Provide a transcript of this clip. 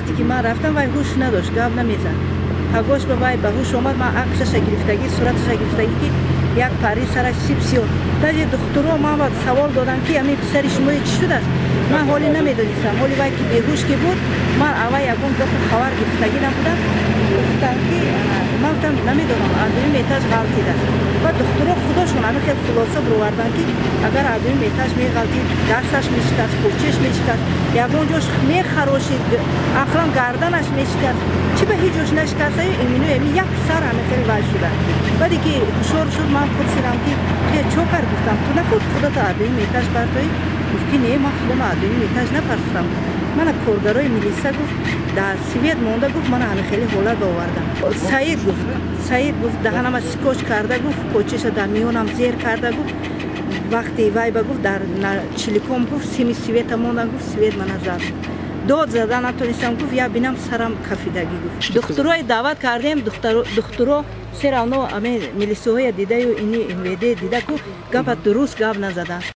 Вақте ки ман рафтам, вай ҳуш надошт, гап намезад. Пагош ба вай ба ҳуш омад, ман аксаша гирифтагӣ, сураташа гирифтагӣ, ки як пари сараш сип сиёҳ. Даже духтуро ман савол додам, ки ҳамин писари шумои чӣ шудааст? Ман ҳоле намедонистам. Ҳоли вай ки беҳуш ки буд, ман аввал ягон гапу хабар гирифтагӣ набудам. Гуфтам, ки ман гуфтам, намедонам, аз дуюм этаж ғалтидааст. Ва духтуро худошон ҳамин хел хулоса бироварданд, ки агар аз дуюм этаж меғалтид, дасташ мешикаст, кӯчаш мешикаст, ягон ҷош мехарошид, ақлан гарданаш мешикаст. Чӣ ба ҳеҷ ҷош нашикастаю имину эми як сар ҳамин хел вай шуда. Баъде ки ҳушёр шуд, ман пурсидам, ки чо кард? Гуфтам, ту нахуд худато аз дуюм этаж партоӣ? Гуфт, ки не, ман худома аз дуюм этаж напартофтам. Мана коргарои милиса, гуфт, дар свет монда, гуфт, мана ҳамин хеле ҳолат овардам. Саид, гуфт, Саид, гуфт, даҳанама скотч карда, гуфт, почаша дар миёнам зер карда, гуфт, вақте вай ба, гуфт, дар чиликом, гуфт, сими света мондан, гуфт, свет мана зад, дод зада натонистам, гуфт, я бинам, сарам кафидагӣ, гуфт. Духтурои даъват кардем, духтуро все равно аме милисиҳоя дидаю, ини МВД дида ку гапа дуруст гап назадан.